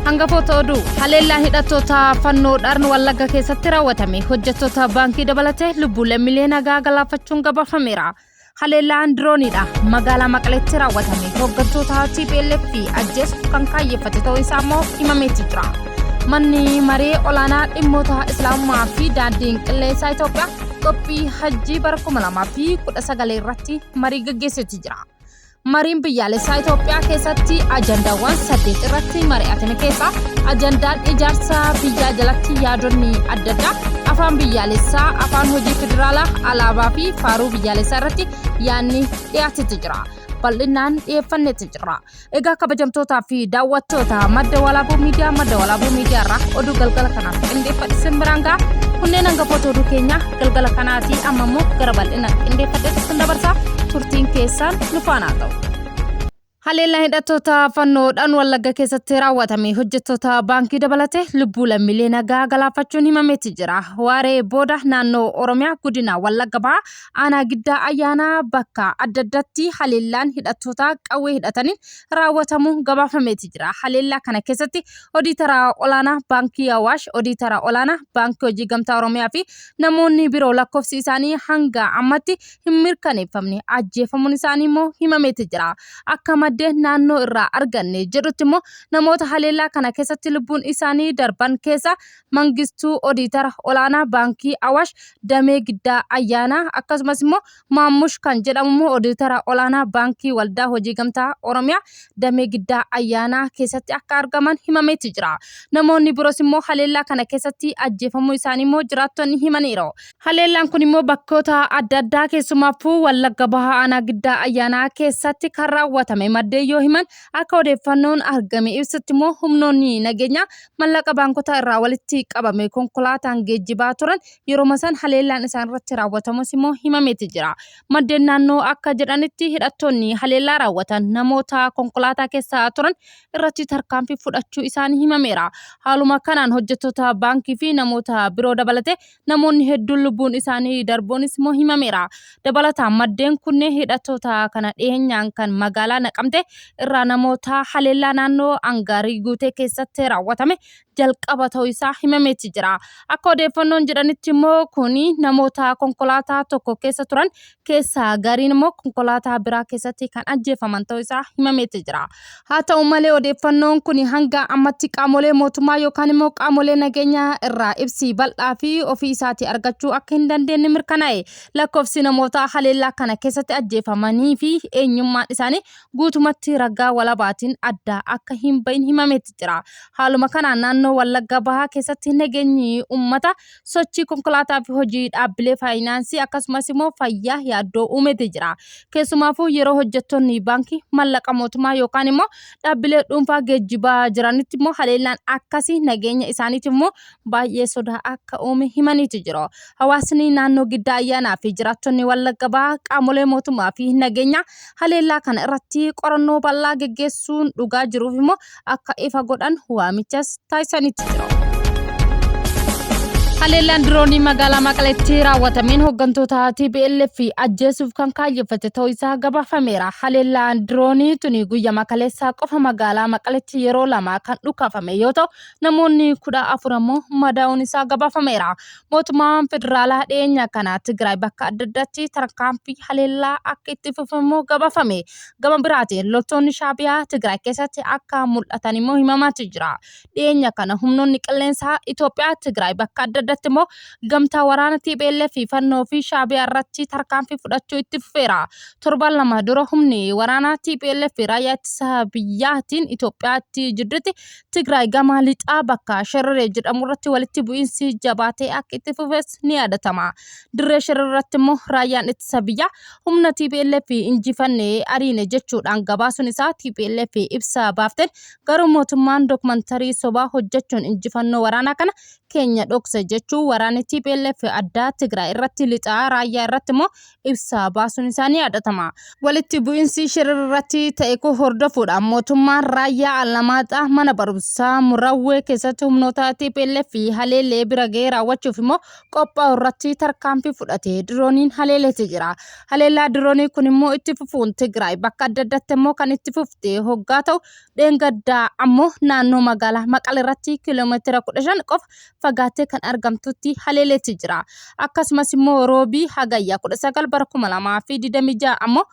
Hangafoota oduu haleellaan hidhattoota fannoodhaan Wallagga keessatti raawwatame hojjettoota baankii dabalatee lubbuu lammiilee nagaa galaafachuun gabaafameera. Haleellaan dirooniidha magaalaa Maqaleetti raawwatame hooggantoota TPLF fi ajjeesuuf kan kaayyeffate ta'uu isaa immoo himameeti jira. Manni maree olaanaa dhimmoota Islaamummaa fi daandiin qilleensaa Itoophiyaa qophii hajjii bara 2019 irratti marii gaggeesseeti jira. Mariin biyyaalessaa Itoophiyaa keessatti ajandaawwan 8 irratti mari'atame keessaa ajandaan ijaarsa biyyaa jalatti yaadonni adda addaa afaan biyyaalessaa, afaan hojii federaalaa, alaabaa fi faaruu biyyaalessaa irratti yaadni dhiyaatetti jira. Bal'inaan dhiyeeffannetti jira. Egaa kabajamtootaa fi daawwattoota madda walaabuu miidiyaa madda walaabuu miidiyaa irraa oduu galgala kanaaf qindeeffadhe isin biraan ga'a. Kunneen hangafoota oduu keenyaa galgala kanaati amma immoo gara bal'ina qindeeffadhetti isin dabarsa turtiin keessaan nu faana haa ta'u. Haleellaan hidhattoota fannoodhaan Wallagga keessatti raawwatame hojjettoota baankii dabalatee lubbuu lammiilee nagaa galaafachuun himameeti jira. Waaree booda naannoo Oromiyaa godina Wallagga Bahaa aanaa Giddaa Ayyaanaa bakka adda addaatti haleellaan hidhattoota qawwee hidhataniin raawwatamuun gabaafameeti jira. Haleellaa kana keessatti Odiitara Olaanaa Baankii Awaash, Odiitara Olaanaa Baankii Hojii Gamtaa Oromiyaa fi namoonni biroo lakkoofsi isaanii hanga ammatti hin mirkaneeffamne ajjeefamuun isaanii immoo himameeti jira. Akka maddeen naannoo irraa arganne jedhutti immoo namoota haleellaa kana keessatti lubbuun isaanii darban keessaa Mangistuu Odiitara Olaanaa Baankii Awaash Damee Giddaa Ayyaanaa akkasumas immoo Maammush kan jedhamu immoo Odiitara Olaanaa Baankii Waldaa Hojii Gamtaa Oromiyaa Damee Giddaa Ayyaanaa keessatti akka argaman himameeti jira. Namoonni biroos immoo haleellaa kana keessatti ajjeefamuu isaanii immoo jiraattonni himaniiru. Haleellaan kun immoo bakkoota adda addaa keessumaafuu Wallagga Bahaa Aanaa Giddaa Ayyaanaa keessatti kan raawwatame maddeen yoo himan akka odeeffannoon argame ibsutti immoo humnoonni nageenyaa mallaqa baankota irraa walitti qabame konkolaataan geejjibaa turan yeroma san haleellaan isaan irratti raawwatamus immoo himameeti jira. Maddeen naannoo akka jedhanitti hidhattoonni haleellaa raawwatan namoota konkolaataa keessa turan irratti tarkaanfii fudhachuu isaanii himameera. Haaluma kanaan hojjettoota baankii fi namoota biroo dabalatee namoonni hedduun lubbuun isaanii darbuunis immoo himameera. Dabalataan maddeen kunneen hidhattoota kana dhiyeenyaan kan magaalaa Naqamte irraa namoota haleellaa naannoo Angaarii Guutee keessatti raawwatame jalqaba ta'uu isaa himameeti jira. Akka odeeffannoon jedhanitti immoo kuni namoota konkolaataa tokko keessa turan keessaa gariin immoo konkolaataa biraa keessatti kan ajjeefaman ta'uu isaa himameeti jira. Haa ta'u malee odeeffannoon kun hanga ammatti qaamolee mootummaa yookaan immoo qaamolee nageenyaa irraa ibsi bal'aa fi ofii isaatii argachuu akka hin dandeenye mirkanaa'e. Lakkoofsi namoota haleellaa kana keessatti ajjeefamanii fi eenyummaan isaanii guutumatti ragaa walabaatiin adda akka hin bahin himameeti jira. Haaluma kanaan naannoo Wallagga Bahaa keessatti nageenyi uummata sochii konkolaataa fi hojii dhaabbilee faayinaansii akkasumas immoo fayyaa yaaddoo uumeeti jira. Keessumaafuu yeroo hojjettoonni baankii mallaqa mootummaa yookaan immoo dhaabbilee dhuunfaa geejjibaa jiranitti immoo haleellaan akkasii nageenya isaaniitiif immoo baay'ee sodaa akka uume himaniiti jiru. Hawaasni naannoo Giddaa Ayyaanaa fi jiraattonni Wallagga Bahaa qaamolee mootummaa fi nageenyaa haleellaa kana irratti qorannoo bal'aa geggeessuun dhugaa jiruuf immoo akka ifa godhan waamichas taasisaniitu jiru. Haleellaan diroonii magaalaa Maqaleetti raawwatameen hooggantoota TPLF ajjeesuuf kan kaayyeffate ta'uu isaa gabaafameera. Haleellaan diroonii tuni guyyaa kaleessaa qofa magaalaa Maqaleetti yeroo lama kan dhukaafame yoo ta'u namoonni 14 ammoo madaa'uun isaa gabaafameera. Mootummaan federaalaa dhiyeenya kana Tigraay bakka adda addaatti tarkaanfii haleellaa akka itti fufe immoo gabaafame. Gama biraatiin loltoonni Shaabiyaa Tigraay keessatti akka mul'atan immoo himamaatu jira. Dhiyeenya kana humnoonni qilleensaa Itoophiyaa Tigraay bakka adda addaatti immoo gamtaa waraana TPLF fi Fannoo fi Shaabiyaa irratti tarkaanfii fudhachuu itti fufeera. Torban lama dura humni waraanaa TPLF fi raayyaa ittisa biyyaatiin Itoophiyaatti jidduutti Tigraay gama lixaa bakka Shereree jedhamu irratti walitti bu'iinsi jabaatee akka itti fufes ni yaadatama. Dirree Shereree irratti immoo raayyaan ittisa biyyaa humna TPLF injifanne ariine jechuudhaan gabaasuun isaa TPLF ibsa baafteen garuu mootummaan dookumantarii sobaa hojjechuun injifannoo waraanaa kana keenya dhokse jechuudha. jechuun waraanni TPLF addaa Tigraay irratti lixaa raayyaa irratti immoo ibsa baasuun isaanii yaadatama. Walitti bu'iinsi Shiree irratti ta'e kun hordofuudhaan mootummaan raayyaa Allamaaxaa mana barumsaa Murawwee keessatti humnoota TPLF haleellee bira ga'ee raawwachuuf immoo qophaa'u irratti tarkaanfii fudhatee dirooniin haleeleeti jira. Haleellaa diroonii kun immoo itti fufuun Tigraay bakka adda addaatti immoo kan itti fufte hoggaa ta'u dheengaddaa ammoo naannoo magaalaa Maqalee irratti kiiloomeetira 15 qofa fagaattee kan argamtutti haleeleeti jira. Akkasumas immoo roobii hagayya 19 bara 2026 ammoo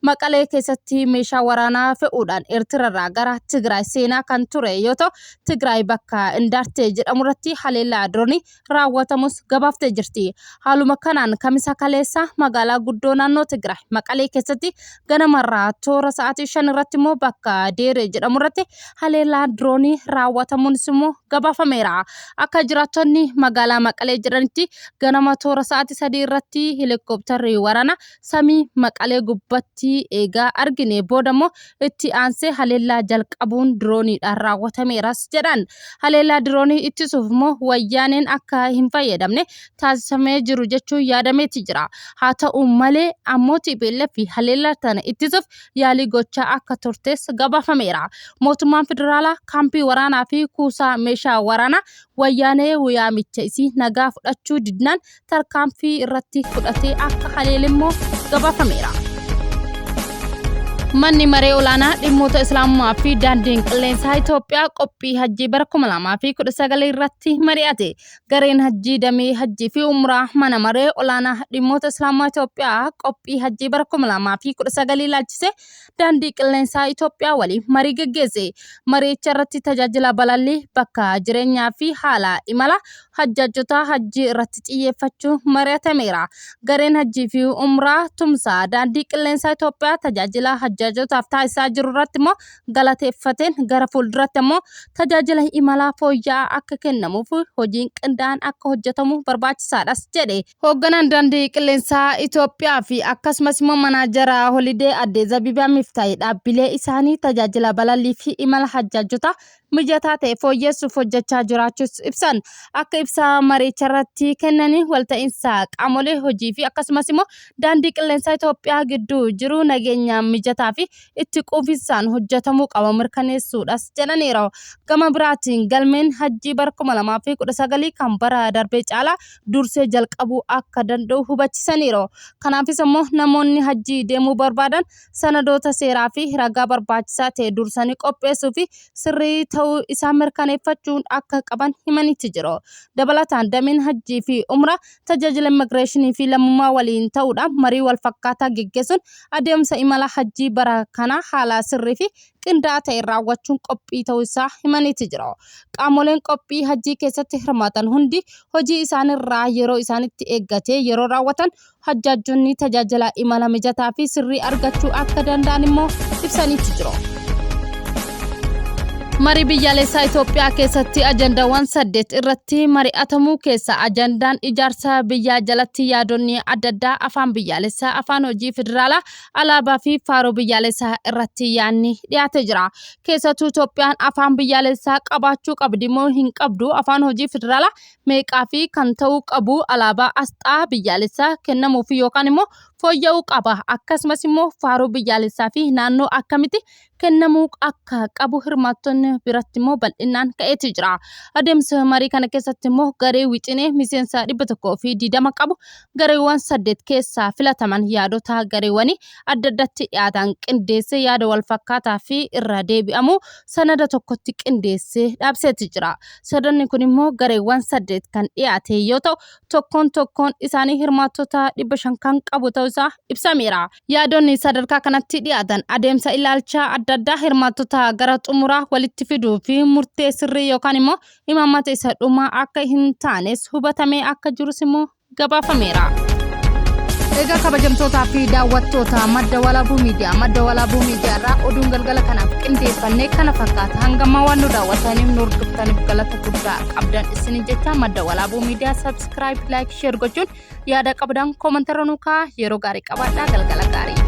Maqalee keessatti meeshaa waraanaa fe'uudhaan Eertirarraa gara Tigraay seenaa kan ture yoo ta'u Tigraay bakka Indaartee jedhamu irratti haleellaa diroonii raawwatamus gabaaftee jirti. Haaluma kanaan kamisa kaleessa magaalaa guddoo naannoo Tigraay Maqalee keessatti ganamarraa toora sa'aatii 5 irratti immoo bakka Deeree jedhamu irratti haleellaa diroonii raawwatamuunis immoo gabaafameera. Akka jiraattonni magaalaa Maqalee jedhanitti ganama toora sa'aatii 3 irratti helikoophtarri waraanaa samii Maqalee gubbatti eegaa argine booda immoo itti aansee haleellaa jalqabuun dirooniidhaan raawwatameeras jedhan. Haleellaa diroonii ittisuuf immoo wayyaaneen akka hin fayyadamne taasisamee jiru jechuun yaadameeti jira. Haa ta'u malee ammoo TPLF haleellaa tana ittisuuf yaalii gochaa akka turtes gabaafameera. Mootummaan federaalaa kaampii waraanaa fi kuusaa meeshaa waraanaa wayyaanee yaamicha isii nagaa fudhachuu didnaan tarkaanfii irratti fudhatee akka haleele immoo gabaafameera. Manni maree olaanaa dhimmoota Islaamummaa fi daandiin qilleensaa Itoophiyaa qophii hajjii bara 2019 irratti mari'ate. Gareen hajjii damee hajjii fi umraa mana maree olaanaa dhimmoota Islaamummaa Itoophiyaa qophii hajjii bara 2019 ilaalchise daandii qilleensaa Itoophiyaa waliin marii geggeesse. Mariicha irratti tajaajila balallii bakka jireenyaa fi haala imala hajjaajota hajjii irratti xiyyeeffachuun mari'atameera. Gareen hajjii fi umraa tumsa daandii qilleensaa Itoophiyaa tajaajila hajjaajotaaf taasisaa jiru irratti immoo galateeffateen gara fuulduratti immoo tajaajila imalaa fooyya'aa akka kennamuuf hojiin qindaa'aan akka hojjetamu barbaachisaadhas jedhe. Hoogganaan daandii qilleensaa Itoophiyaa fi akkasumas immoo manaajara Holidee Addee Zabibaa Miftaayi dhaabbilee isaanii tajaajila balallii fi imala hajjaajotaa mijataa ta'e fooyyessuuf hojjechaa jiraachuus ibsan. Akka ibsa mariicharratti kennanii walta'iinsa qaamolee hojii fi akkasumas immoo daandii qilleensaa Itoophiyaa gidduu jiru nageenya mijataa fi itti quufinsaan hojjetamuu qaba mirkaneessuudhas jedhaniiru. Gama biraatiin galmeen hajjii bara 2019 kan bara darbee caalaa dursee jalqabuu akka danda'u hubachisaniiru. Kanaafis immoo namoonni hajjii deemuu barbaadan sanadoota seeraa fi ragaa barbaachisaa ta'e dursanii qopheessuu fi sirrii ta'uu isaa mirkaneeffachuun akka qaban himanitti jiru. Dabalataan dameen hajjii fi umraa tajaajila immigireeshinii fi lammummaa waliin ta'uudhaan marii wal fakkaataa geggeessuun adeemsa imala hajjii bara kanaa haala sirrii fi qindaa'aa ta'e raawwachuun qophii ta'uu isaa himaniiti jiru. Qaamoleen qophii hajjii keessatti hirmaatan hundi hojii isaanirraa yeroo isaanitti eeggatee yeroo raawwatan hajjaajjonni tajaajila imala mijataa fi sirrii argachuu akka danda'an immoo ibsaniiti jiru. Marii biyyaalessaa Itoophiyaa keessatti ajandaawwan 8 irratti mari'atamuu keessa ajandaan ijaarsa biyyaa jalatti yaadonni adda addaa afaan biyyaalessaa, afaan hojii federaalaa, alaabaa fi faaruu biyyaalessaa irratti yaadni dhiyaatee jira. Keessattuu Itoophiyaan afaan biyyaalessaa qabaachuu qabdi moo hin qabdu, afaan hojii federaalaa meeqaa fi kan ta'uu qabu, alaabaa asxaa biyyaalessaa kennamuufi yookaan immoo fooyya'uu qaba. Akkasumas immoo faaruu biyyaalessaa fi naannoo akkamitti kennamuu akka qabu hirmaattonni biratti immoo bal'inaan ka'eeti jira. Adeemsa marii kana keessatti immoo garee wixinee miseensa 120 qabu gareewwan 8 keessaa filataman yaadota gareewwanii adda addatti dhiyaatan qindeessee yaada wal fakkaataa fi irra deebi'amu sanada tokkotti qindeessee dhaabseeti jira. Sanadni kun immoo gareewwan 8 kan dhiyaate yoo ta'u tokkoon tokkoon isaanii hirmaattota 500 kan qabu ta'uu isaa ibsameera. Yaadonni sadarkaa kanatti dhiyaatan adeemsa ilaalchaa adda addaa hirmaattota gara xumuraa walitti fiduu fi murtee sirrii yookaan immoo imaammata isa dhumaa akka hin taanes hubatamee akka jirus immoo gabaafameera. Egaa kabajamtootaa fi daawwattoota madda walaabuu miidiyaa madda walaabuu miidiyaa irraa oduun galgala kanaaf qindeeffannee kana fakkaata. Hangammaa waan nu daawwataniif nu hordoftaniif galata guddaa qabdan isinin jecha madda walaabuu miidiyaa sabskiraayib laayik sheer gochuun yaada qabdan koomantarra nu kaa'aa. Yeroo gaarii qabaadhaa galgala gaarii.